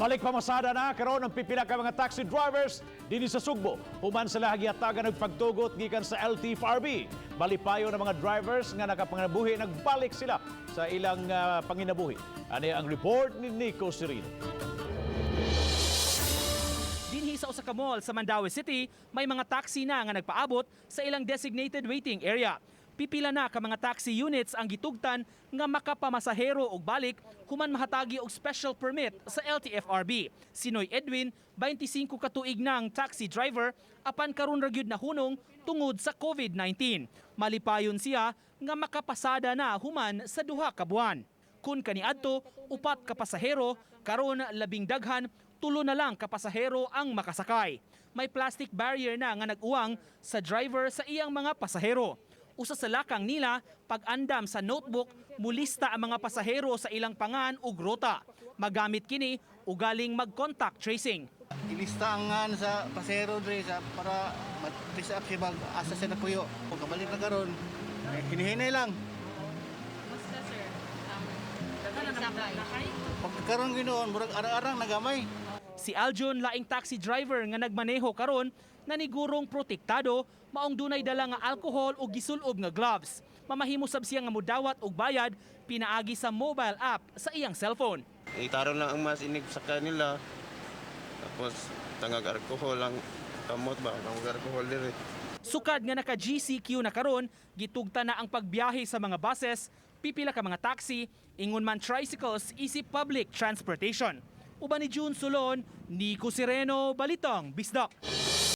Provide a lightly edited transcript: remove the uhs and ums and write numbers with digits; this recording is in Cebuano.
Balik pamasada na karon ang pipila ka mga taxi drivers dinhi sa Sugbo. Human sila gihatagan og pagtugot gikan sa LTFRB. Malipayon ang mga drivers nga nakapanginabuhi, nagbalik sila sa ilang panginabuhi. Ani ang report ni Nico Sirino. Dinhi sa usa ka mall sa Mandaue City, may mga taxi na nga nagpaabot sa ilang designated waiting area. Pipila na ka mga taxi units ang gitugtan nga makapamasahero og balik human mahatagi og special permit sa LTFRB. Si Noy Edwin, 25 ka tuig nang taxi driver, apan karon ra gyud nahunong tungod sa COVID-19. Malipayon siya nga makapasada na human sa 2 ka buwan. Kun kaniadto, upat ka pasahero, karon labing daghan, tulo na lang ka pasahero ang makasakay. May plastic barrier na nga nag-uwang sa driver sa iyang mga pasahero. Usa sa lakang nila, pag-andam sa notebook, mulista ang mga pasahero sa ilang pangan ug ruta. Magamit kini ugaling mag-contact tracing. Ilista ang ngan sa pasahero dre sa para ma-trace up siya bag asa siya napuyo. Kung kabalik na karon, eh, hinihinay lang. Basta, sir, sakay. Pagkakaroon ginoon, murag arang-arang nagamay. Si Aljon, laing taxi driver nga nagmaneho karon, nanigurong protektado, maong dunay dala nga alcohol o gisulob nga gloves. Mamahimo sab siya nga mudawat og bayad pinaagi sa mobile app sa iyang cellphone. Itaron lang ang mas inig sa kanila. Tapos tangag alcohol ang kamot ba, tangag alcohol diri. Sukad nga naka GCQ na karon, gitugta na ang pagbiyahe sa mga buses, pipila ka mga taxi, ingon man tricycles isip public transportation. Uban ni June Solon, Nico Sireno, Balitang Bisdak.